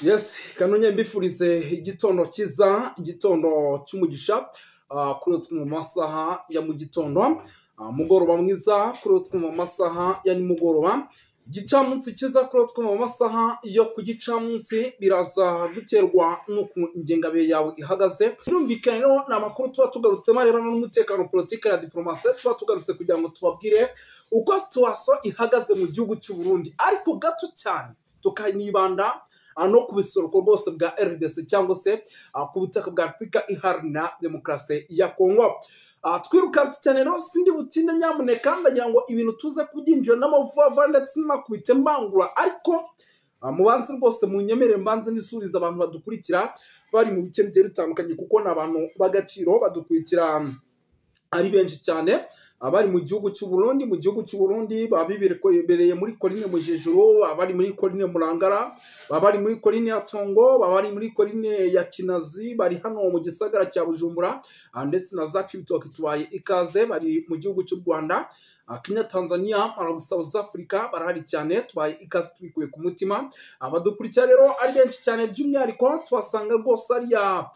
Yes, kanonye mbifurize igitondo cyiza, igitondo cy'umugisha kuri twe mu masaha ya mu gitondo, mugoroba mwiza kuri twe mu masaha ya nimugoroba, igicamunsi cyiza kuri twe mu masaha yo ku gicamunsi. Biraza guterwa n'uko ingengabihe yawe ihagaze. Birumvikana rero ni amakuru tuba tugarutsemo arebana n'umutekano, politiki na diplomasi. Tuba tugarutse kugira ngo tubabwire uko situation ihagaze mu gihugu cy'u Burundi, ariko gato cyane tukanibanda no ku bisoroko rwose bwa RDC cyangwa se ku butaka bwa Repubulika Iharanira Demokarasi ya Kongo. Twirukanse cyane rero, sindi butinde, nyamuneka ndagira ngo ibintu tuze kubyinjira n'amavava ndetse n'amakubite mbangura, ariko mubanze rwose munyemerere mbanze nisuriza abantu badukurikira bari mu bice bigiye bitandukanye, kuko ni abantu b'agaciro badukurikira ari benshi cyane. Abari mu gihugu cy'u Burundi, mu gihugu cy'u Burundi baba bibereye muri Coline Mujejuru, baba bari muri Coline Murangara, baba bari muri Coline ya Tongo, baba bari muri Coline ya Kinazi, bari hano mu gisagara cya Bujumbura ndetse na za Cibitoke, tubaye ikaze. Bari mu gihugu cy'u Rwanda, Kenya, Tanzania, Malawi, South Africa, barahari cyane, tubaye ikaze tubikuye ku mutima. Abadukurikira rero ari benshi cyane, by'umwihariko tubasanga rwose ariya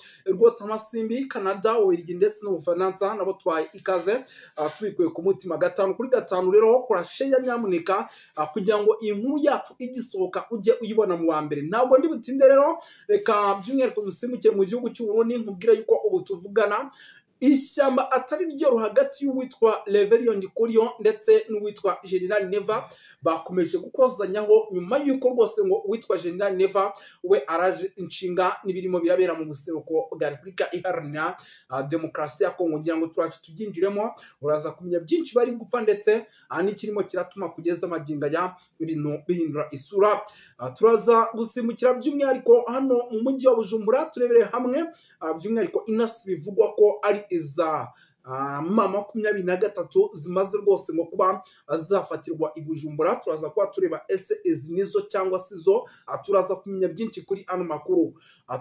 Rwotamasimbi, Canada, Ububiligi ndetse n'Ubufaransa, nabo tubaye ikaze tubikuye ku mutima. 5 kuri 5 rero kora share nyamuneka, kugira ngo iyi nkuru yacu igisohoka ujye uyibona mu wa mbere. Ntabwo ndi butinde rero, reka by'umwihariko dusimbukire mu gihugu cy'u Burundi, nkubwire yuko ubu tuvugana ishyamba atari ryo hagati y'uwitwa Reverien Ndikuriyo ndetse n'uwitwa General Neva bakomeje gukozanyaho, nyuma y'uko rwose ngo uwitwa General Neva we araje inshinga n'ibirimo birabera mu buseruko bwa Repubulika Iharanira Demokarasi ya Kongo. Ngira ngo turaje tubyinjiremo, uraza kumenya byinshi bari gupfa ndetse n'ikirimo kiratuma kugeza amagingo aya ibintu bihindura isura. Turaza gusimbukira by'umwihariko hano mu mujyi wa Bujumbura, turebere hamwe by'umwihariko inasi bivugwa ko ari iza ma 23 zimaze rwose ngo kuba zafatirwa i Bujumbura. Turaza kuba tureba ese izi nizo cyangwa se zo, turaza kumenya byinshi kuri ano makuru.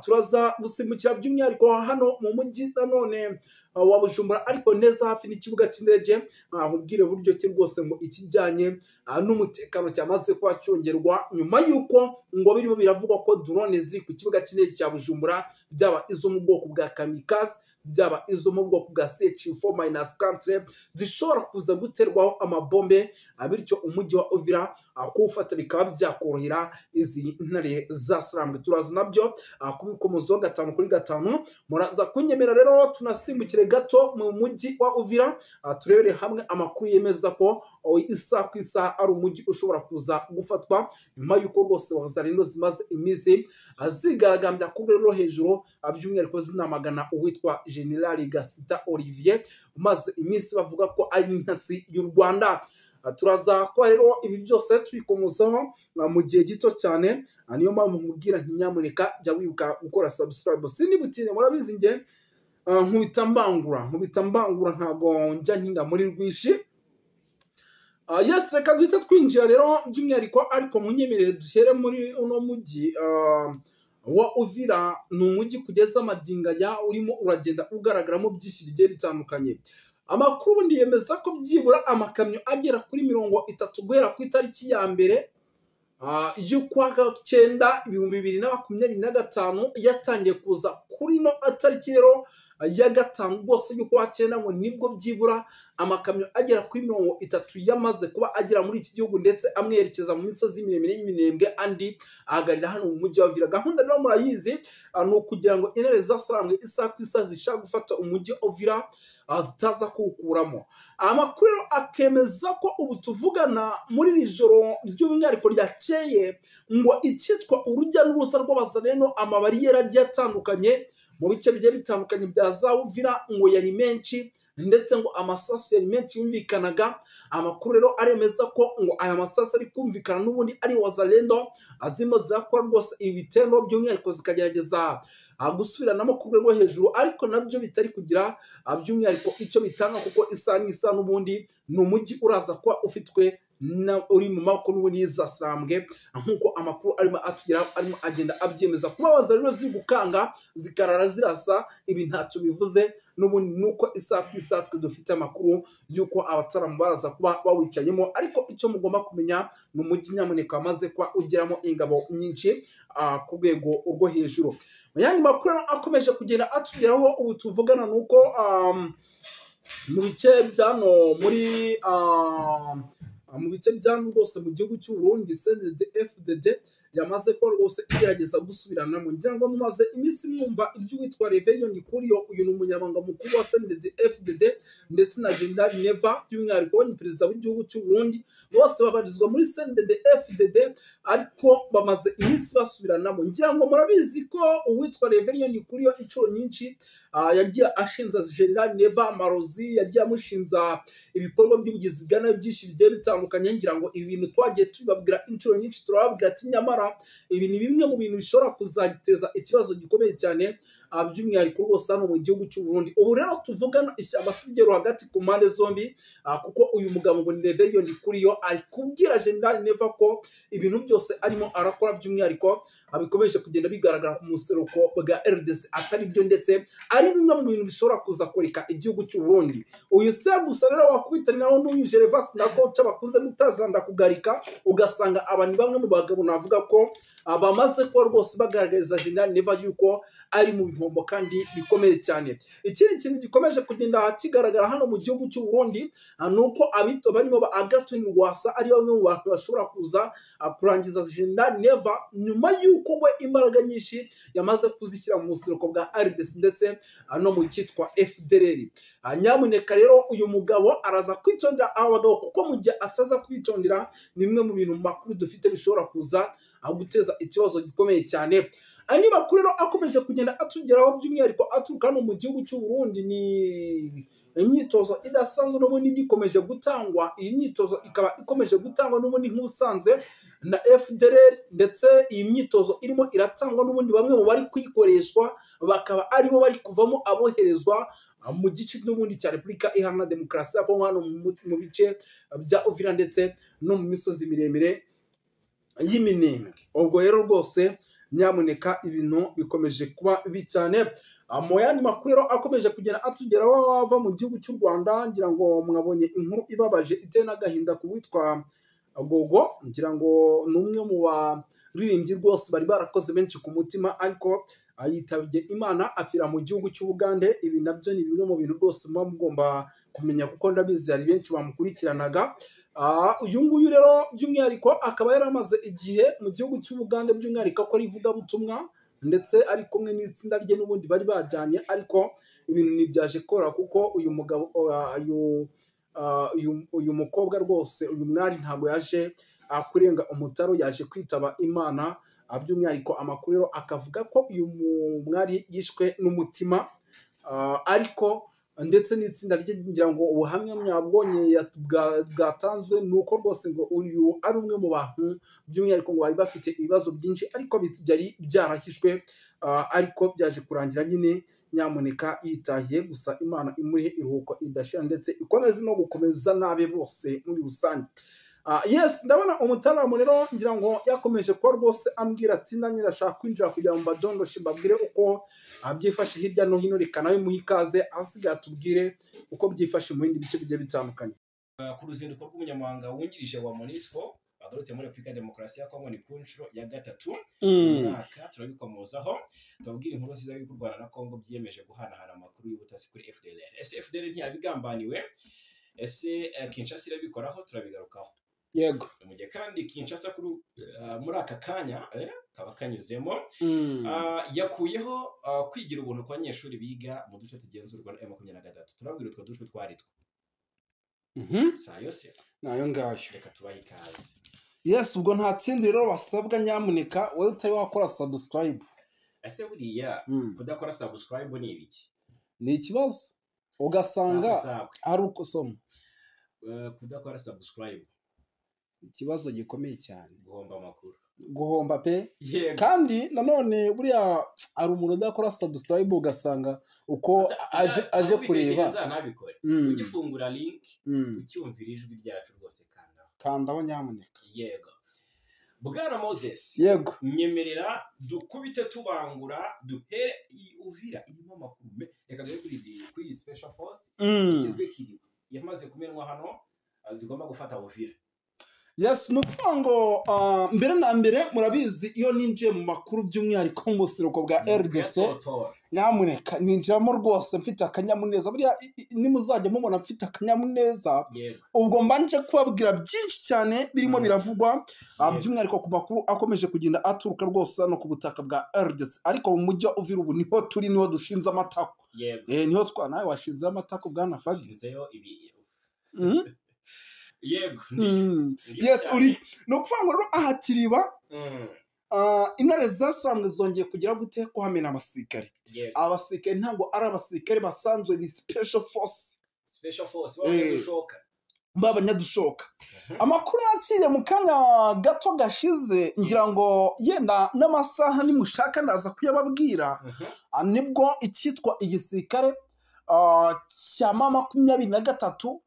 Turaza gusimbukira by'umwihariko hano mu mujyi nanone wa Bujumbura, ariko neza hafi n'ikibuga cy'indege, nkubwire buryo ki rwose ngo ikijyanye n'umutekano cyamaze kuba cyongerwa, nyuma y'uko ngo birimo biravugwa ko drone ziri ku kibuga cy'indege cya Bujumbura, byaba izo mu bwoko bwa kamikaze, byaba izo mu bwoko bwa CH4-country, zishobora kuza guterwaho amabombe, bityo umujyi wa Uvira kuwufata bikaba byakorohera izi ntare za Sarambwe. Turaza nabyo kubikomozaho 5 kuri 5. Muraza kunyemera rero tunasimbukire gato mu mujyi wa Uvira, turebere hamwe amakuru yemeza ko isaha ku isaha ari umujyi ushobora kuza gufatwa, nyuma y'uko rwose wazalendo zimaze iminsi zigaragambya ku rwego rwo hejuru, by'umwihariko zinamagana uwitwa General Gasita Olivier umaze iminsi bavuga ko ari intasi y'u Rwanda. Turaza kuba rero ibi byose tubikomozaho mu gihe gito cyane, niyo mpamvu nkubwira nti nyamuneka jya wibuka gukora subscribe. Sindi butinde, murabizi nge nkubita mbangura, nkubita mbangura, ntabwo njya ntinda muri rwishi. Yes, reka duhite twinjira rero by'umwihariko, ariko munyemerere duhere muri uno mujyi wa Uvira. Ni umujyi kugeza amagingo aya urimo uragenda ugaragaramo byinshi bigiye bitandukanye. Amakuru ubundi yemeza ko byibura amakamyo agera kuri 30 guhera ku itariki ya mbere y'ukwa 9 2025 yatangiye kuza. Kuri no tariki rero ya 5 rwose y'ukwa 9 ngo nibwo byibura amakamyo agera kuri 30 yamaze kuba agera muri iki gihugu, ndetse amwe yerekeza mu misozi miremire y'iminembwe, andi ahagarira hano mu mujyi wa Uvira. Gahunda rero murayizi, ni ukugira ngo intare za Sarambwe isaha ku isaha zishaka gufata umujyi wa Uvira zitaza kuwukuramo. Amakuru rero akemeza ko ubu tuvugana muri iri joro ry'umwihariko ryakeye ngo icyitwa urujya n'uruza rw'abazalendo, amabariyeri agiye atandukanye mu bice bigiye bitandukanye bya za Uvira ngo yari menshi, ndetse ngo amasasu yari menshi yumvikanaga. Amakuru rero aremeza ko ngo aya masasu ari kumvikana n'ubundi ari wazalendo azimo zirakora rwose ibi bitero, by'umwihariko zikagerageza gusubiranamo ku rwego rwo hejuru, ariko nabyo bitari kugira by'umwihariko icyo bitanga, kuko isaha n'isaha n'ubundi ni umujyi uraza kuba ufitwe uri mu maboko n'ubundi y'izasambwe, nk'uko amakuru arimo atugeraho arimo agenda abyemeza. Kuba wazalendo zigukanga zikarara zirasa, ibi ntacyo bivuze n'ubundi, nuko isaha ku isaha twe dufite amakuru y'uko abataramu baraza kuba bawicayemo. Ariko icyo mugomba kumenya ni umujyi nyamuneka wamaze kuba ugeramo ingabo nyinshi. ku rwego rwo hejuru. Mu yandi makuru akomeje kugenda atugeraho ubu tuvugana nuko mu bice byano muri mu bice byano rwose mu gihugu cy'u Burundi CNDD-FDD yamaze ko rwose igerageza gusubiranamo. Ngira ngo mumaze iminsi mwumva iby'uwitwa Reverien Ndikuriyo, uyu ni umunyamabanga mukuru wa CNDD-FDD ndetse na General Neva by'umwihariko ni perezida w'igihugu cy'u Burundi, bose babarizwa muri CNDD-FDD ariko bamaze iminsi basubiranamo. Ngira ngo murabizi ko uwitwa Reverien Ndikuriyo inshuro nyinshi yagiye ashinza General Neva Marozi, yagiye amushinza ibikorwa by'ubugizi bwa nabi byinshi bigiye bitandukanye. Ngira ngo ibi bintu twagiye tubibabwira inshuro nyinshi, turababwira ati nyamara ibi ni bimwe mu bintu bishobora kuzateza ikibazo gikomeye cyane by'umwihariko rwose hano mu gihugu cy'u Burundi. Ubu rero tuvugana ishyamba si ryeru hagati ku mpande zombi, kuko uyu mugabo ngo ni Reverien Ndikuriyo ari kubwira General Neva ko ibintu byose arimo arakora by'umwihariko bikomeje kugenda bigaragara ku museruko bwa RDC atari byo, ndetse ari bimwe mu bintu bishobora kuza koreka igihugu cy'u Burundi. Uyu se gusa rero wakubitaniraho n'uyu Gervas Ndakoca bakunze gutazanda kugarika, ugasanga abantu bamwe mu bagabo navuga ko bamaze kuba rwose bagaragariza General Neva yuko ari mu bihombo kandi bikomeye cyane. Ikindi kintu gikomeje kugenda kigaragara hano mu gihugu cy'u Burundi nuko abito barimo ba Agathon Rwasa ari bamwe mu bantu bashobora kuza kurangiza General Neva nyuma yuko we imbaraga nyinshi yamaze kuzishyira mu buseruko bwa RDC ndetse no mu cyitwa FDLR. Nyamuneka rero uyu mugabo araza kwitondera aba bagabo, kuko mu gihe ataza kwitondera ni bimwe mu bintu makuru dufite bishobora kuza guteza ikibazo gikomeye cyane. Andi makuru rero akomeje kugenda atugeraho by'umwihariko aturuka hano mu gihugu cy'u Burundi ni imyitozo idasanzwe n'ubundi igikomeje gutangwa. Iyi myitozo ikaba ikomeje gutangwa n'ubundi nk'ubusanzwe na FDLR, ndetse iyi myitozo irimo iratangwa n'ubundi bamwe mu bari kuyikoreshwa bakaba aribo bari kuvamo aboherezwa mu gice n'ubundi cya Repubulika Iharanira Demokarasi ya Kongo hano mu bice bya Uvira ndetse no mu misozi miremire y'iminembwe. Ubwo rero rwose nyamuneka ibintu bikomeje kuba bibi cyane. Mu yandi makuru rero akomeje kugenda atugeraho wava mu gihugu cy'u Rwanda, ngira ngo mwabonye inkuru ibabaje iteye n'agahinda ku witwa Gogo. Ngira ngo ni umwe mu baririmbyi rwose bari barakoze benshi ku mutima, ariko yitabye Imana apfira mu gihugu cy'Ubugande. Ibi nabyo ni bimwe mu bintu rwose muba mugomba kumenya, kuko ndabizi hari benshi bamukurikiranaga. Uyu nguyu rero by'umwihariko akaba yaramaze igihe mu gihugu cy'Ubugande by'umwihariko akora ivugabutumwa ndetse ari kumwe n'itsinda rye n'ubundi bari bajyanye, ariko ibintu ntibyaje kora kuko uyu mugabo uyu mukobwa rwose uyu mwari ntabwo yaje kurenga umutaro, yaje kwitaba Imana. By'umwihariko amakuru rero akavuga ko uyu mwari yishwe n'umutima, ariko ndetse n'itsinda rye ngira ngo ubuhamya mwabonye bwatanzwe ni uko rwose ngo uyu ari umwe mu bantu by'umwihariko ngo bari bafite ibibazo byinshi ariko byari byarahishwe, ariko byaje kurangira nyine nyamuneka yitahiye. Gusa Imana imurihe iruhuko idashira ndetse ikomeze no gukomeza nabe bose muri rusange. Yes, ndabona umutaramu rero ngira ngo yakomeje kuba rwose ambwira ati nanjye ndashaka kwinjira kugira ngo mbadondoshe mbabwire uko byifashe hirya no hino, reka nawe muhe ikaze ahasigaye atubwire uko byifashe mu bindi bice bigiye bitandukanye. Ku ruzinduko rw'umunyamabanga wungirije wa MONUSCO bagarutse muri Afurika Demokarasi ya Kongo ni ku nshuro ya 3 mu mwaka, turabikomozaho tubabwira inkuru nziza y'uko u Rwanda na Kongo byiyemeje guhanahana amakuru y'ubutasi kuri FDLR. Ese FDLR ntiyabigambaniwe? Ese Kinshasa irabikoraho? Turabigarukaho. Yego. Mu gihe kandi Kinshasa kuri muri aka kanya kaba kanyuzemo yakuyeho kwigira ubuntu ku banyeshuri biga mu duce tugenzurwa na M23. Turabwira utwo duce twari two. Sayo se nayo ngayo reka tubahe ikaze. Yes, ubwo nta kindi rero basabwa, nyamuneka wowe utari wakora subscribe. Ese buriya kudakora subscribe ni ibiki? Ni ikibazo ugasanga ari uko soma kudakora subscribe ikibazo gikomeye cyane, guhomba amakuru, guhomba pe. Kandi nanone buriya ari umuntu udakora subscribe ugasanga uko aje kureba ntabikore. Ugifungura link ucyumvira ijwi ryacu rwose kandaho nyamuneka. Yego Bwana Moses, yego nyemerera dukubite tubangura duhere Uvira irimo amakuru. Reka dore kuri iyi special force ishyizwe kiri yamaze kumenwa hano zigomba gufata Uvira. Yes, ni ukuvuga ngo mbere na mbere murabizi iyo ninjiye mu makuru by'umwihariko mu buseruko bwa RDC, nyamuneka ninjiramo rwose mfite akanyamuneza. Buriya nimuzajya mubona mfite akanyamuneza, ubwo mbanje kubabwira byinshi cyane birimo biravugwa, by'umwihariko ku makuru akomeje kugenda aturuka rwose no ku butaka bwa RDC. Ariko mu mujyi wa Uvira ubu niho turi, niho dushinze amatako. Niho twa nawe washinze amatako bwana Fagi. Yego. Yes, uri no kuvuga ngo aha Kiriba intare zasanzwe zongeye kugira gute kuhamena abasirikare. Abasirikare ntabwo ari abasirikare basanzwe, ni special force. Special force b'abanyadushoka. Amakuru nakiriye mu kanya gato gashize, ngira ngo yenda n'amasaha nimushaka ndaza kuyababwira, nibwo icyitwa igisirikare cya M23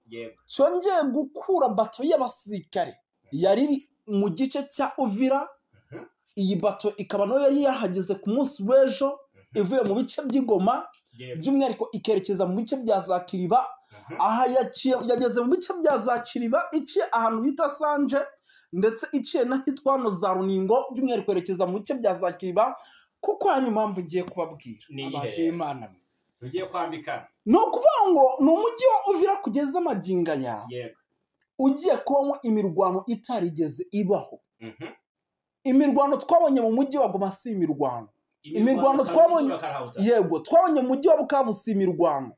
cyongeye gukura bato y'abasirikare yari mu gice cya Uvira. Iyi bato ikaba nayo yari yahageze ku munsi w'ejo ivuye mu bice by'Igoma, by'umwihariko ikerekeza mu bice bya za Kiriba. Aha yageze mu bice bya za Kiriba iciye ahantu bita Sanje, ndetse iciye n'ahitwa hano za Runingo, by'umwihariko yerekeza mu bice bya za Kiriba, kuko hari impamvu ngiye kubabwira. Imana ugiye kwambikana. Ni ukuvuga ngo ni umujyi wa Uvira kugeza magingo aya ugiye kubamo imirwano itarigeze ibaho. Imirwano twabonye mu mujyi wa Goma si imirwano. Imirwano twabonye, yego, twabonye mu mujyi wa Bukavu si imirwano.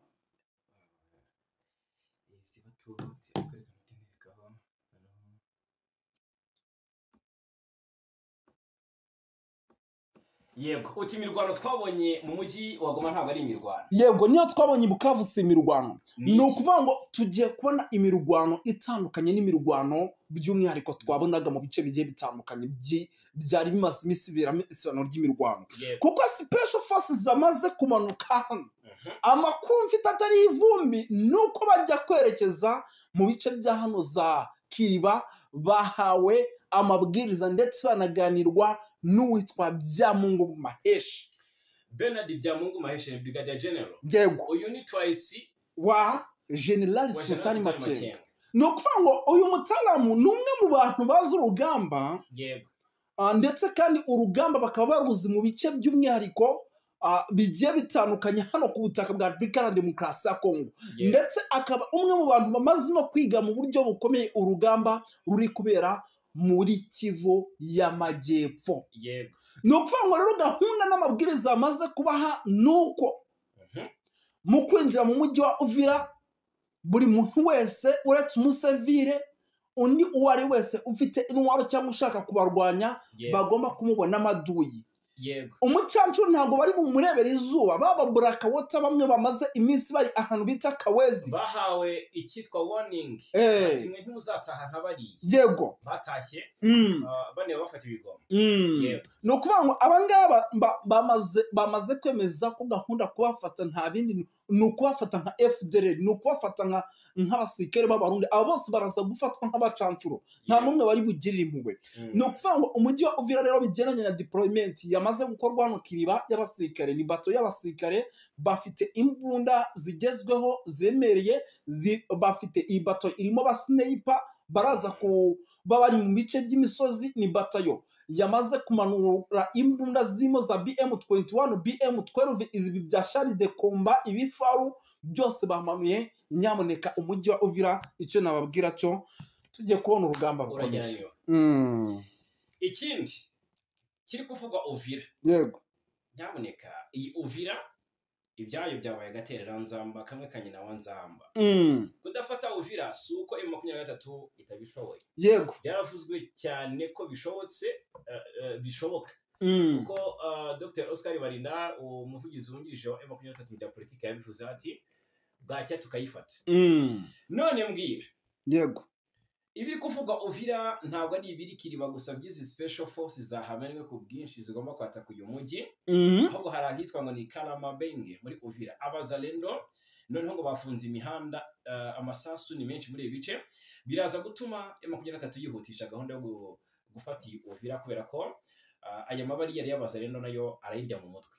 Yego, uti imirwano twabonye mu mujyi wa Goma ntabwo ari imirwano. Yego, niyo twabonye Bukavu si imirwano. Ni ukuvuga ngo tugiye kubona imirwano itandukanye n'imirwano by'umwihariko twabonaga mu bice bigiye bitandukanye byari bimaze iminsi biberamo isano ry'imirwano. Kuko special forces zamaze kumanuka hano. Amakuru mfite atari ivumbi nuko bajya kwerekeza mu bice bya hano za Kiriba, bahawe amabwiriza ndetse banaganirwa n'uwitwa Byamungu Maheshi. Bernard Byamungu Maheshi ni Brigadier General. Yego. Uyu ni twice wa General Sultani Makenga. Ni ukuvuga ngo uyu mutaramu ni umwe mu bantu bazi urugamba. Yego. Ndetse kandi urugamba bakaba baruzi mu bice by'umwihariko bigiye bitandukanye hano ku butaka bwa Repubulika ya Demokarasi ya Kongo. Ndetse akaba umwe mu bantu bamaze no kwiga mu buryo bukomeye urugamba ruri kubera muri Kivu y'Amajyepfo. Yego. Ni ukuvuga ngo rero gahunda n'amabwiriza amaze kubaha nuko mu kwinjira mu mujyi wa Uvira buri muntu wese uretse umusivile undi uwo ari wese ufite intwaro cyangwa ushaka kubarwanya bagomba kumubona amaduyi. Yego. Umucancuro ntabwo bari bumurebera izuba, baba burakawota bamwe bamaze iminsi bari ahantu bita Kawezi. Bahawe icyitwa warning. Ati mwe ntimuzataha nka bariya. Yego. Batashye bane bafata ibigoma. Yego. Ni ukuvuga ngo abangaba bamaze kwemeza ko gahunda kubafata nta bindi, ni ukubafata nka FDLR, ni ukubafata nk'abasirikare b'Abarundi. Abo bose baraza gufatwa nk'abacancuro, nta n'umwe bari bugirire impuhwe. Ni ukuvuga ngo umujyi wa Uvira rero bigendanye na deployment yamaze gukorwa hano Kiriba y'abasirikare, ni bato y'abasirikare bafite imbunda zigezweho zemereye, bafite iyi bato irimo ba sniper baraza kuba bari mu bice by'imisozi. Ni batayo yamaze kumanura imbunda zirimo za BM21, BM12, izi bya Charles de Combat, ibifaru byose bamanuye. Nyamuneka umujyi wa Uvira icyo nababwira cyo tugiye kubona urugamba rukomeye. Ikindi kiri kuvugwa Uvira. Yego. Nyamuneka iyi Uvira ibyayo byabaye agaterera nzamba kamwe kanyina wa nzamba. Kudafata Uvira si uko M23 itabishoboye. Yego. Byaravuzwe cyane ko bishobotse, bishoboka. Kuko Dr Oscar Barinda umuvugizi wungirije wa M23 mu bya politiki yabivuze ati bwacya tukayifata. None mbwira. Yego. Ibiri kuvugwa Uvira ntabwo ari ibiri Kiriba gusa by'izi special forces zahamenwe ku bwinshi zigomba kwataka uyu mujyi. Ahubwo hari ahitwa ngo ni Kalamabenge muri Uvira. Abazalendo noneho ngo bafunze imihanda, amasasu ni menshi muri ibi bice, biraza gutuma M23 yihutisha gahunda yo gufata Uvira kubera ko aya mabari yari y'abazalendo nayo arayirya mu mutwe.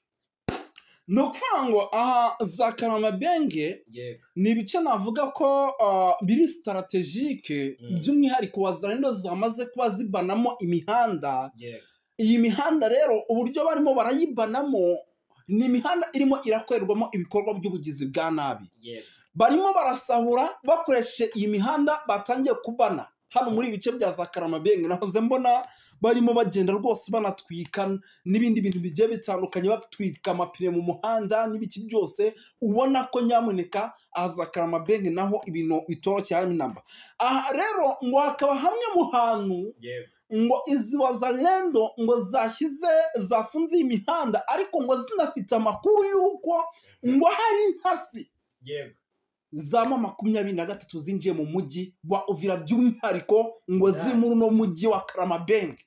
Ni ukuvuga ngo aha za Karamabenge Yego. ni ibice navuga ko biri stratégique, by'umwihariko Wazalendo zamaze kuba zibanamo imihanda. Iyi mihanda rero, uburyo barimo barayibanamo, ni imihanda irimo irakorerwamo ibikorwa by'ubugizi bwa nabi. Barimo barasahura bakoresheje iyi mihanda batangiye kubana hano muri ibice bya za Karamabenge. Nahoze mbona barimo bagenda rwose banatwika n'ibindi bintu bigiye bitandukanye, batwika amapine mu muhanda n'ibiki byose. Ubona ko nyamuneka aha za Karamabenge naho ibintu bitoroshye harimo inamba. Aha rero ngo hakaba hamwe mu hantu ngo izi Wazalendo ngo zashyize, zafunze iyi mihanda, ariko ngo zinafite amakuru y'uko ngo hari intasi za M23 zinjiye mu mujyi wa Uvira, by'umwihariko ngo ziri muri uno mujyi wa Karamabenge.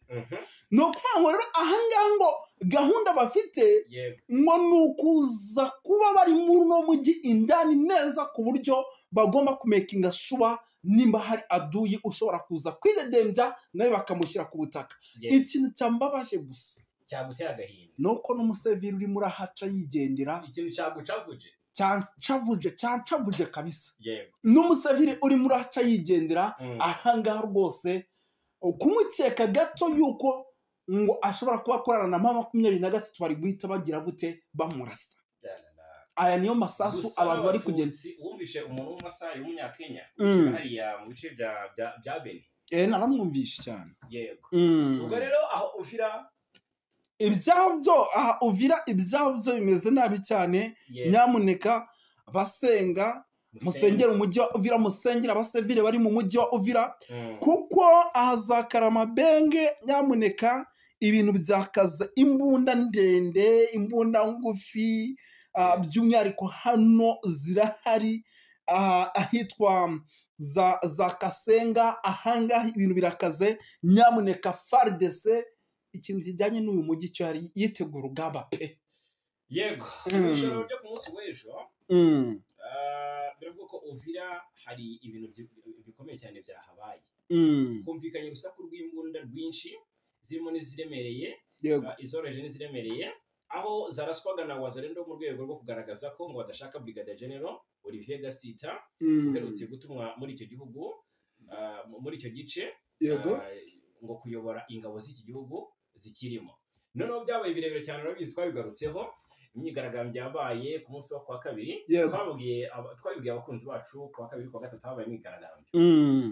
Ni ukuvuga ngo rero ahangaha ngo gahunda bafite ngo ni ukuza kuba bari muri uno mujyi indani neza, ku buryo bagomba kumakinga sure nimba hari aduyi ushobora kuza kwidedembya nawe bakamushyira ku butaka. Ikintu cyambabaje gusa Cyaguteye agahinda. ni uko n'umuseveri urimo urahaca yigendera. Ikintu cyagucavuje. Cyancavuje, cyancavuje kabisa. N'umuseveri urimo urahaca yigendera ahangaha rwose, kumukeka gato yuko ngo ashobora kuba akorana na M23, bari guhita bagira gute? Bamurasa. Aya niyo masasu Gusa abantu bari kugenda. Abatutsi, wumvishe umuntu w'Umusare w'Umunyakenya hariya mu bice bya Beni? Naramwumvishe cyane. Yego. Ubwo rero aho Uvira Ibyabyo aha Uvira, ibyabyo bimeze nabi cyane. Nyamuneka basenga, musengere umujyi wa Uvira, musengere abasivile bari mu mujyi wa Uvira, kuko aha za Karamabenge nyamuneka ibintu byakaze, imbunda ndende, imbunda ngufi, by'umwihariko hano zirahari ahitwa za Kasenga. Ahangaha ibintu birakaze. Nyamuneka FARDC, ikintu kijyanye n'uyu mujyi cyo yari yitegura urugamba pe. Yego. Mu ijoro ryo ku munsi w'ejo, biravuga ko Uvira hari ibintu bikomeye cyane byahabaye. Humvikanye urusaku rw'imbunda rwinshi, zirimo n'iziremereye, izoroheje n'iziremereye, aho zaraswaga na Wazalendo mu rwego rwo kugaragaza ko ngo badashaka Brigadier General Olivier Gasita uherutse gutumwa muri icyo gihugu, muri icyo gice, ngo kuyobora ingabo z'iki gihugu zikirimo. Noneho byabaye birebire cyane, urabizi, twabigarutseho, imyigaragambyo yabaye ku munsi wo kuwa kabiri. Twabibwiye abakunzi bacu, kuwa kabiri, kuwa gatatu habaye imyigaragambyo.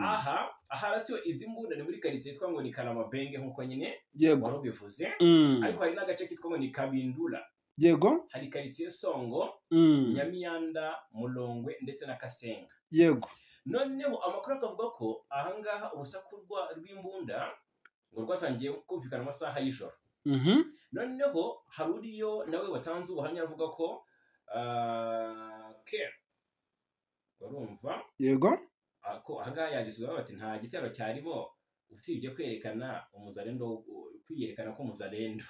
Aha aharasiwe izi mbunda ni muri karitsiye yitwa ngo ni Karamabenge, nk'uko nyine wari ubivuze, ariko hari n'agace kitwa ngo ni Kabindula, hari karitsiye Songo, Nyamiyanda, Mulongwe ndetse na Kasenga. Noneho amakuru akavuga ko ahangaha urusaku rw'imbunda ngo rwatangiye kumvikana amasaha y'ijoro. Noneho hari uriyo nawe watanze ubuhamya avuga ko ke urumva ko ahangaha yagizwe bati nta gitero cyarimo usibye kwerekana umuzalendo, kwiyerekana ko umuzalendo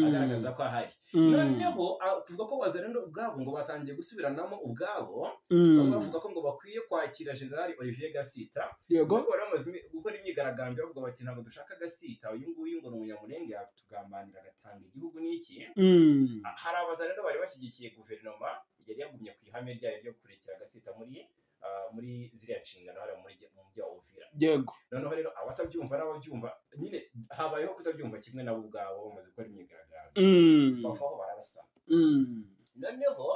agaragaza ko ahari. Noneho kuvuga ko Wazalendo ubwabo ngo batangiye gusubiranamo ubwabo, bamwe bavuga ko ngo bakwiye kwakira General Olivier Gasita. Bari bamaze gukora imyigaragambyo bavuga bati ntabwo dushaka Gasita uyu nguyu, ngo ni umunyamurenge, yatugambanira agatanga igihugu n'iki. Hari Abazalendo bari bashyigikiye guverinoma yari yagumye ku ihame ryayo ryo kurekera Gasita muri ziriya nshingano hariya mu mujyi wa Uvira. Noneho rero abatabyumva n'ababyumva nyine habayeho kutabyumva kimwe, nabo ubwabo bamaze gukora imyigaragambyo, bavaho bararasa. Noneho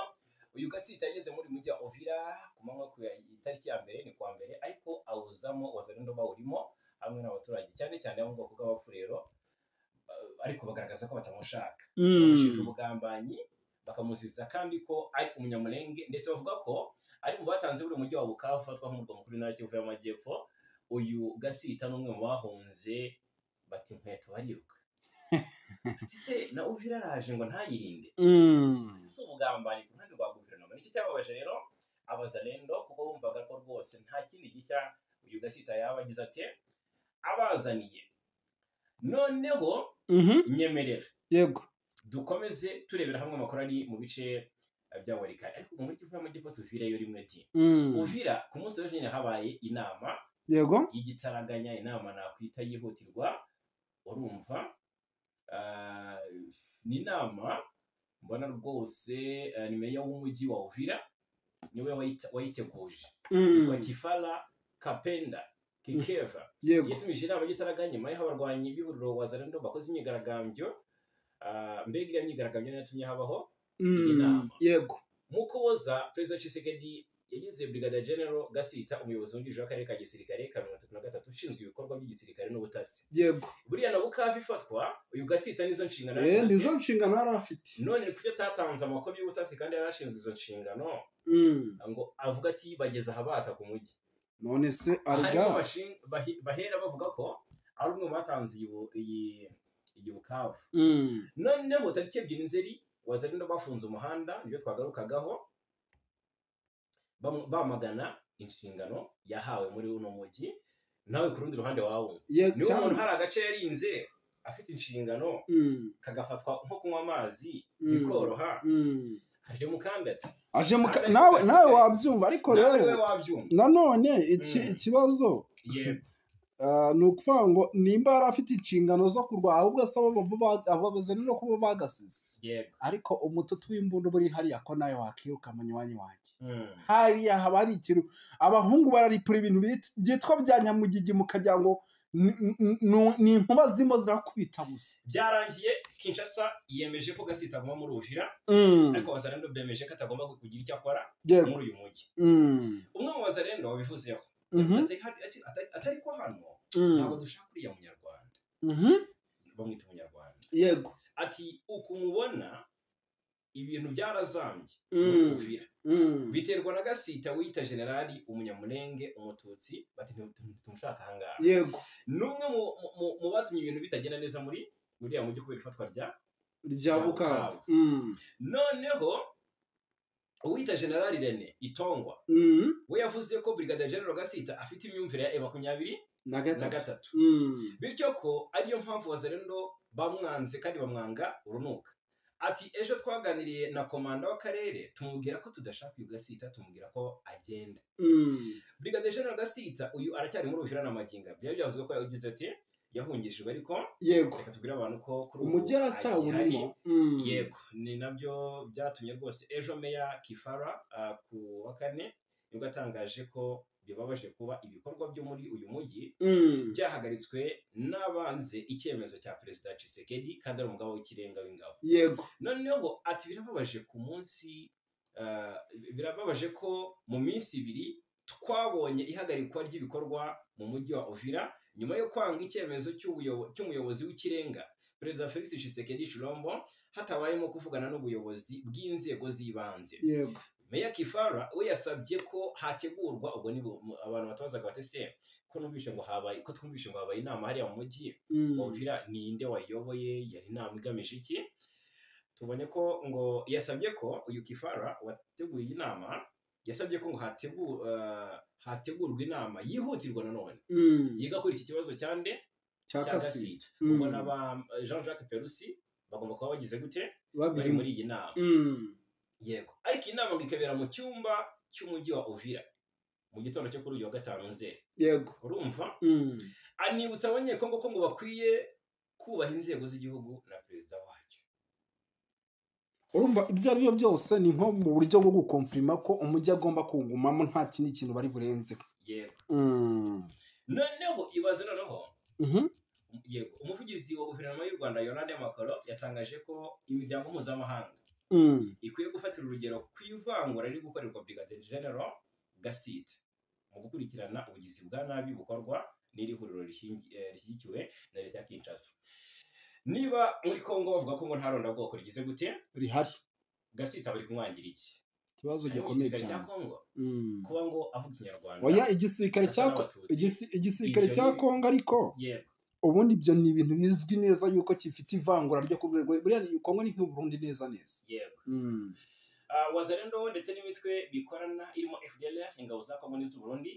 uyu Gasita yageze muri mujyi wa Uvira ku manywa ku itariki ya mbere, ni kuwa mbere, ariko awuzamo Wazalendo bawurimo hamwe n'abaturage, cyane cyane abo mu bwoko bw'Abafurero, ariko bagaragaza ko batamushaka, bamushinja ubugambanyi, bakamuziza kandi ko ari umunyamurenge, ndetse bavuga ko ari mu batanze buri mujyi wa Bukavu ufatwa nk'umurwa mukuru w'intara ya Kivu y'Amajyepfo. Uyu Gasita ni umwe mu bahunze, bati inkweto bariruka, ati se na Uvira araje ngo ntayirinde? Si ubugambanyi ku ruhande rwa guverinoma? Nicyo cyababaje rero Abazalendo, kuko bumvaga ko rwose nta kindi gishya uyu Gasita yaba agize ate abazaniye. Noneho nyemerera dukomeze turebera hamwe amakuru ari mu bice bya Walikale, ariko mu mujyi w'Amajyepfo tuvireyo rimwe di. Uvira ku munsi w'ejo nyine habaye inama y'igitaraganya, inama nakwita yihutirwa, urumva, ni inama Mbona rwose ni meya w'umujyi wa Uvira niwe wayiteguje, yitwa Kifala Kapenda Kikeva. Yatumije inama y'igitaraganya nyuma y'aho abarwanyi b'ihuriro Wazalendo bakoze imyigaragambyo. Mbega iriya myigaragambyo niyo yatumye habaho iyi nama. Yego. Mu Kuboza, Perezida Tshisekedi yagize Brigadier General Gasita umuyobozi wungirije w'akarere ka gisirikare ka 33 ushinzwe ibikorwa by'igisirikare n'ubutasi. Yego. Buriya na Bukavu ifatwa, uyu Gasita nizo nshingano nizo nshingano yari afite. None kuki atatanze amakuru y'ubutasi kandi yari ashinzwe izo nshingano? Ngo avuga ati bageze aha bataka umujyi. None se arga bahera bavuga ko ari umwe mu batanze iyi Bukavu. Noneho tariki 2 Nzeri Wazalendo bafunze umuhanda, nibyo twagarukagaho, bamagana inshingano yahawe muri uno mujyi. Nawe ku rundi ruhande wawe niba umuntu hari agace yarinze afite inshingano kagafatwa nko kunywa amazi bikoroha, aje mukandati aje nawe wabyumva. Ariko rero nanone ikibazo ni ukuvuga ngo nimba yari afite inshingano zo kurwara, ahubwo asaba Abazalendo kuba bagasize. Ariko umututu w'imbunda buri hariya ko nawe wakiruka munywanyi wanjye. Hariya haba hari ikintu abahungu bararipura ibintu byitwa bya nyamugigi, mukagira ngo ni inkuba zimo zirakubita gusa. Byarangiye Kinshasa yemeje ko Gasita aguma muri Uvira, ariko Wazalendo bemeje ko atagomba kugira icyo akora muri uyu mujyi. Umwe mu Wazalendo wabivuzeho atari ko hano ntabwo dushaka uriya munyarwanda, bamwita umunyarwanda. Yego. Ati ukumubona ibintu byarazambye muri Uvira biterwa na Gasita wiyita generali umunyamulenge umututsi, bati ntitumushaka ahangaha. Yego. N'umwe mu batumye ibintu bitagenda neza muri uriya mujyi kubera ifatwa rya Bukavu. Noneho uwita generali Rene Itongwa we yavuze ko Brigadier General Gasita afite imyumvire ya M23, bityo ko ariyo mpamvu Wazalendo bamwanze kandi bamwanga urunuka. Ati ejo twaganiriye na komanda w'akarere tumubwira ko tudashaka uyu Gasita, tumubwira ko agenda. Brigadier General Gasita uyu aracyari muri Uvira na Maginga. Byari byavuzwe ko yagize ati yahungishijwe, ariko yego reka tubwire abantu ko kuri ubu umujyi aracyawurimo. Yego, ni nabyo byatumye rwose ejo meya Kifara ku wa kane nibwo atangaje ko bibabaje kuba ibikorwa byo muri uyu mujyi byahagaritswe n'abanze icyemezo cya Perezida Tshisekedi kandi ari umugabo w'ikirenga w'ingabo. Yego. Noneho ati birababaje ku munsi, birababaje ko mu minsi ibiri twabonye ihagarikwa ry'ibikorwa mu mujyi wa Uvira nyuma yo kwanga icyemezo cy'umuyobozi w'ikirenga Perezida Felix Tshisekedi Tshilombo, hatabayemo kuvugana n'ubuyobozi bw'inzego z'ibanze. Yego. Meya Kifara we yasabye ko hategurwa, ubwo ni abantu batabazaga batese ko numvishe ngo habaye, ko twumvishe ngo habaye inama hariya mu mujyi wa Uvira, ninde wayoboye, yari inama igamije iki? Tubonye ko ngo yasabye ko uyu Kifara wateguye inama yasabye ko ngo hategurwa inama yihutirwa nanone yiga kuri iki kibazo cyande cya Gasita. Ubwo n'aba Jean-Jacques Perusi bagomba kuba bagize gute bari muri iyi nama. Yego. Ariko inama ngo ikabera mu cyumba cy'umujyi wa Uvira mu gitondo cyo kuri uyu wa 5 Nzeri. Yego. Urumva? Anibutsa abanyekongo ko ngo bakwiye kubaha inzego z'igihugu na perezida wacyo. Urumva ibyo ari byo byose ni nko mu buryo bwo gukonfirma ko umujyi agomba kugumamo nta kindi kintu bari burenze. Yego. Noneho ibaze noneho. Yego, umuvugizi wa guverinoma y'u Rwanda Yolande Makolo yatangaje ko imiryango mpuzamahanga ikwiye gufatira urugero ku ivangura riri gukorerwa Brigadier General Gasita mu gukurikirana ubugizi bwa nabi bukorwa n'iri huriro rishyigikiwe na leta ya Kinshasa. Niba muri Kongo bavuga ko ngo nta rondabwoko rigize gute rihari, Gasita bari kumwangira iki? Ikibazo gikomeye cyane. Kuba ngo avuga Ikinyarwanda. Oya, igisirikare cya Kongo ariko yego ubundi ibyo ni ibintu bizwi neza yuko kifite ivangura ryo ku rwego, buriya Kongo ni nk'u Burundi neza neza. Yego. Wazalendo ndetse n'imitwe bikorana irimo FDLR, ingabo za Kongo n'iz'u Burundi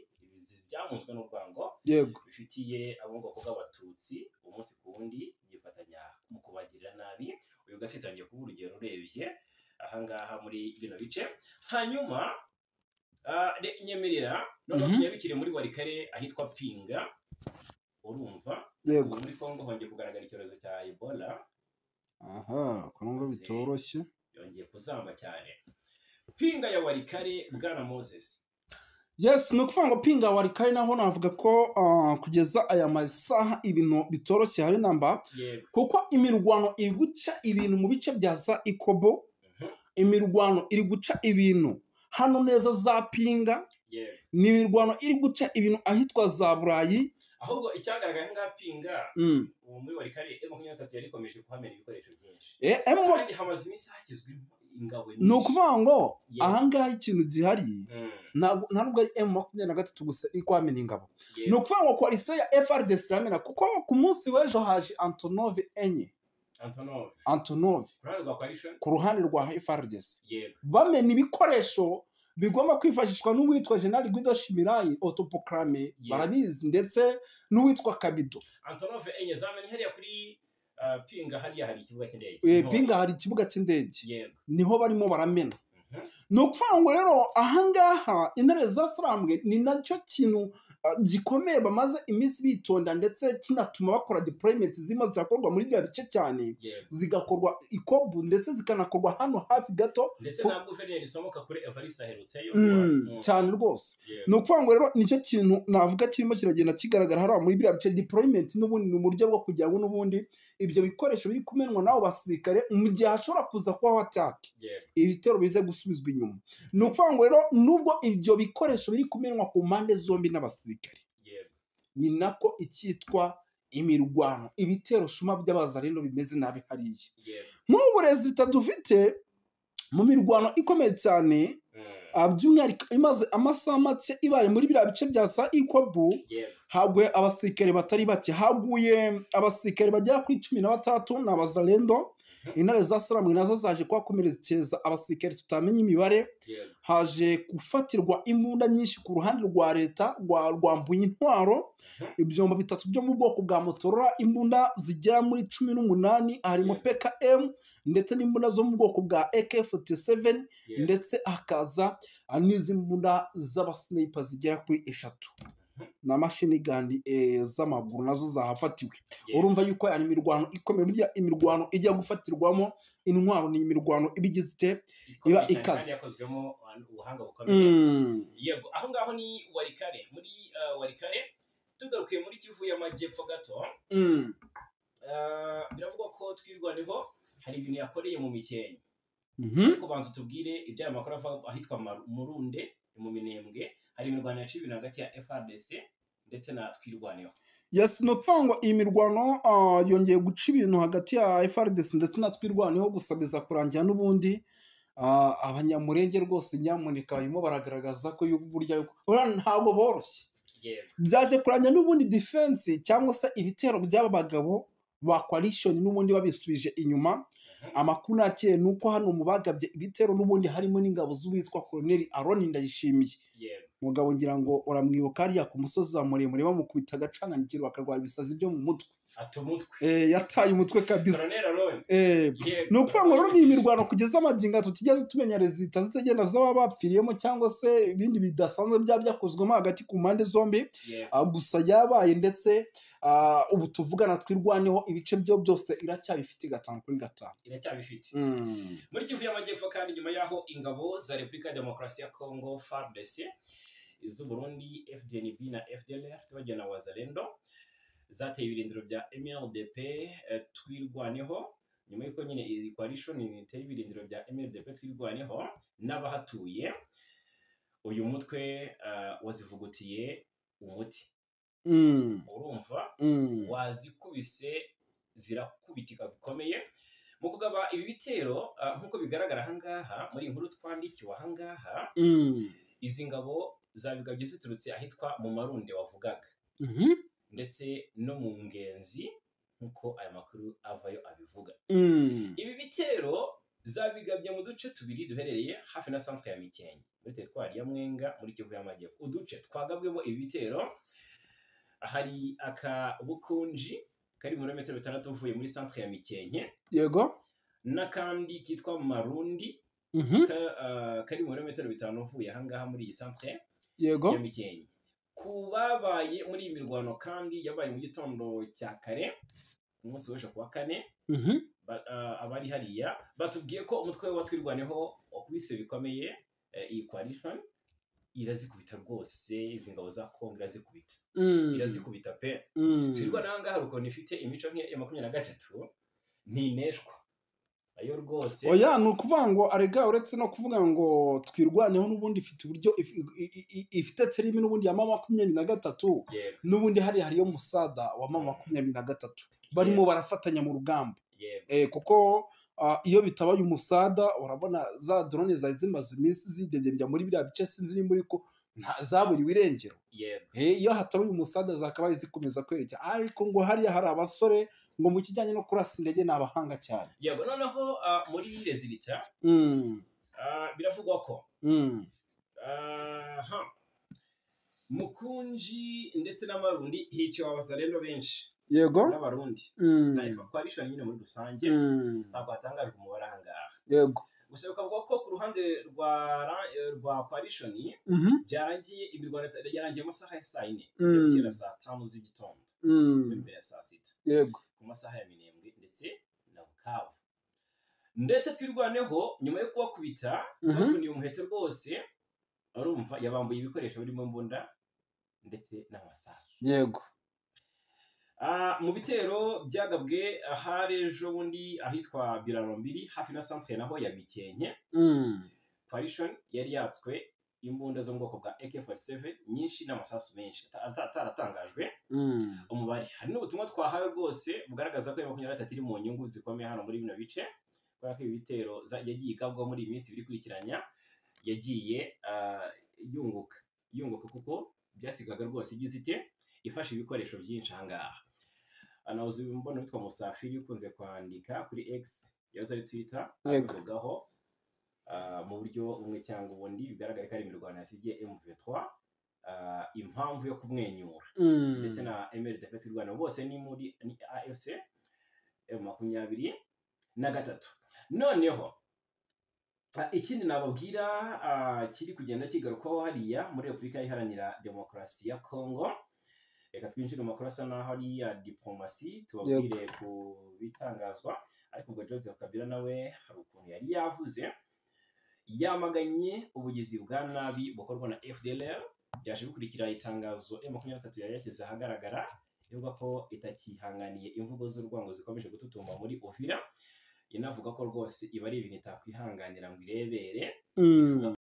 byamunzwe n'urwango yego bifitiye abo mu bwoko bw'abatutsi umunsi ku wundi byifatanya mu kubagirira nabi. Uyu Gasita ngiye kuba urugero urebye ahangaha muri bino bice. Hanyuma nyemerera noneho tunyarukire muri Warikare ahitwa Pinga. Urumva yego muri Kongo hongeye kugaragara icyorezo cya Ebola. Aha, Kongo bitoroshye. kuzamba cyane. Pinga ya Warikare, bwana Moses. Yes, ni ukuvuga ngo Pinga Warikare naho navuga ko kugeza aya masaha ibintu bitoroshye habe namba, kuko imirwano iri guca ibintu mu bice bya za Ikobo, imirwano iri guca ibintu hano neza za Pinga, ni imirwano iri guca ibintu ahitwa za Burayi. Ahubwo icyagaragaye ngaha Pinga, uwo muri Warikare M23 yari ikomeje kuhamena ibikoresho byinshi. Kandi hamaze iminsi hashyizwe ingabo nyinshi. Ni ukuvuga ngo ahangaha ikintu gihari ntabwo ari M23 gusa iri kuhamena ingabo. Ni ukuvuga ngo coalition ya FARDC iramena, kuko ku munsi w'ejo haje Antonov enye. Antonov ku ruhande rwa FARDC. Bamena ibikoresho bigomba kwifashishwa n'uwitwa General Guido Shimirai autoproclame, barabizi, ndetse n'uwitwa Kabido. Antonov enye zamene hariya kuri Pinga, hariya hari ikibuga cy'indege. Pinga hari ikibuga cy'indege. Niho barimo baramena. Ni ukuvuga ngo rero ahangaha intare za Sarambwe ni nacyo kintu gikomeye bamaze iminsi bitonda, ndetse kinatuma bakora deployment zirimo zirakorwa muri bya bice cyane, zigakorwa Ikobu ndetse zikanakorwa hano hafi gato, ndetse na guverineri isomoka kuri Evariste aherutseyo cyane rwose. Ni ukuvuga ngo rero nicyo kintu navuga kirimo kiragenda kigaragara hariya muri bya bice. Deployment n'ubundi ni uburyo bwo kugira ngo n'ubundi ibyo bikoresho biri kumenwa n'abo basirikare mu gihe hashobora kuza kubaho attack, ibitero bize gusubizwa inyuma. Ni ukuvuga ngo rero nubwo ibyo bikoresho biri kumenwa ku mpande zombi n'abasirikare, ni nako icyitwa imirwano, ibitero shuma by'abazarendo bimeze nabi hariya. Nk'uburezi dufite mu mirwano ikomeye cyane, by'umwihariko imaze amasaha make ibaye muri biriya bice bya za Ikobu, haguye abasirikare batari bake, haguye abasirikare bagera kuri 13 ni abazarendo. Intare za Sarambwe nazo zaje kuhakomerekeza abasirikare tutamenya imibare. Haje gufatirwa imbunda nyinshi ku ruhande rwa leta rwambuye intwaro, ibyombo bitatu byo mu bwoko bwa Motorola, imbunda zigera muri 18 harimo PKM ndetse n'imbunda zo mu bwoko bwa AK47, ndetse hakaza n'izi mbunda z'abasniper zigera kuri 3 na mashini gandi z'amaguru nazo zahafatiwe. Urumva yuko ari imirwano ikomeye. Burya imirwano ijya gufatirwamo intwaro ni imirwano ibigize ite iba ikaze, yakozwemo ubuhanga bukomeye. Yego, aho ngaho ni Warikare. Muri Warikare tugarukiye muri Kivu y'Amajyepfo gato, biravugwa ko Twirwaneho hari ibintu yakoreye mu Mikenke. Ariko banza tubwire ibya makuru ava ahitwa Murunde mu Minembwe, hari imirwano yaciye ibintu hagati ya FARDC ndetse na Twirwaneho. Yes, no kuvuga ngo iyi mirwano yongeye guca ibintu hagati ya FARDC ndetse na Twirwaneho, gusa biza kurangira n'ubundi abanyamurenge rwose nyamuneka barimo baragaragaza ko burya ntabwo boroshye. Byaje kurangira n'ubundi defense cyangwa se ibitero by'aba bagabo ba coalition n'ubundi babisubije inyuma. Amakuru nakeye nuko hano mu bagabye ibitero n'ubundi harimo n'ingabo z'uwitwa Colonel Aaron Ndayishimiye. Mugabo ngira ngo uramwibuka hariya ku musozi wa muremure bamukubita agacanganyikiro bakarwara ibisazi byo mu mutwe. Yataye umutwe kabisa. Ni ukuvuga ngo rero ni imirwano kugeza amagingo tutigeze tumenya rezita zitagenda z'aba bapfiriyemo cyangwa se ibindi bidasanzwe byaba byakozwemo hagati ku mpande zombi, gusa yabaye ndetse ubu tuvugana Twirwaneho ibice byo byose iracyabifite 5 kuri 5 iracyabifite. Muri Kivu y'Amajyepfo kandi nyuma yaho ingabo za Repubulika ya Demokarasi ya Kongo FARDC, iz'u Burundi FDNB na FDLR tubagena na Wazalendo zateye ibirindiro bya MLDP Twirwaneho, nyuma y'uko nyine iyi coalition iteye ibirindiro bya MLDP Twirwaneho n'abahatuye, uyu mutwe wazivugutiye umuti. Urumva wazikubise zirakubitika bikomeye. Mu kugaba ibi bitero nk'uko bigaragara ahangaha muri inkuru twandikiwe ahangaha, izi ngabo zabigabye ziturutse ahitwa mu Marunde wavugaga, ndetse no mu Ngenzi nk'uko aya makuru avayo abivuga. Ibi bitero zabigabye mu duce tubiri duherereye hafi na centre ya Mikenke muri teritwari ya Mwenga muri Kivu y'Amajyepfo. Uduce twagabwemo ibi bitero hari akabukunji kari muri metero 6 uvuye muri centre ya Mikenke, yego, n'akandi kitwa Marundi kari muri metero 5 uvuye ahangaha muri iyi centre, yego, ya Mikenke. Kubabaye muri iyi mirwano kandi yabaye mu gitondo cya kare umunsi w'ejo kuwa kane, Abari hariya batubwiye ko umutwe wa Twirwaneho wakubise bikomeye iyi coalition, irazikubita rwose. Izi ngabo za Kongo irazikubita, irazikubita pe. Twirwaneho aha ngaha hari ukuntu ifite imico nk'iya 23, ntineshwa ayo rwose. Oya, ni ukuvuga ngo arega, uretse no kuvuga ngo Twirwaneho n'ubundi ifite uburyo ifite terimi n'ubundi ya M23. N'ubundi hariya hariyo musada wa M23, barimo barafatanya mu rugamba. Kuko iyo bitabaye umusada, urabona za drone zari zimaze iminsi zidedembya muri biriya bice, sinzi nimba ko zaburiwe irengero. Iyo hatabaye umusada zakabaye zikomeza kwerekera, ariko ngo hariya hari abasore ngo mu kijyanye no kurasa indege ni abahanga cyane. Yego, noneho muri résultat biravugwa ko Mukunji ndetse n'Amarundi hiciwe Abazalendo benshi n'Abarundi na coalition nyine muri rusange. Ntabwo hatangajwe umubare aha ngaha. Gusa bikavuga ko ku ruhande rwa coalition byarangiye, imirwano yarangiye amasaha ya saa 4 zigera saa 5 z'igitondo, imbere ya saa 6 ku masaha ya Minembwe ndetse na Bukavu. Ndetse Twirwaneho nyuma yo kubakubita, bavuniye umuheto rwose, urumva yabambuye ibikoresho birimo imbunda ndetse n'amasasu. Mu bitero byagabwe ahari ejo bundi ahitwa Birarombiri hafi na centre naho ya Mikenke, coalition yari yatswe imbunda zo mu bwoko bwa AK47 nyinshi n'amasasu menshi ataratangajwe umubare. Hari n'ubutumwa twahawe rwose bugaragaza ko 23 iri mu nyungu zikomeye hano muri bino bice, kubera ko ibi bitero yagiye igabwa muri iyi minsi biri kurikiranya, yagiye yunguka yunguka, kuko byasigaga rwose igize ite, ifashe ibikoresho byinshi aha ngaha. Nahoze mbona witwa Musafiri ukunze kwandika kuri X yahoze ari Twitter, abivugaho mu buryo bumwe cyangwa ubundi. Bigaragara ko ari imirwano yasigiye M23 impamvu yo kumwenyura, ndetse na MRDP Twirwaneho, bose ni muri ni AFC M23. Noneho ikindi nababwira kiri kugenda kigarukwaho hariya muri Repubulika Iharanira Demokarasi ya Kongo, reka twinjire mu makuru asa naho ari iya diplomasi, tubabwire ku bitangazwa. Ariko ubwo Joseph Kabila nawe hari ukuntu yari yavuze, yamaganye ubugizi bwa nabi bukorwa na FDLR. Byaje bikurikira itangazo M23 yari yashyize ahagaragara ivuga ko itakihanganiye imvugo z'urwango zikomeje gututumba muri Uvira, inavuga ko rwose iba ari ibintu itakwihanganira ngo irebere.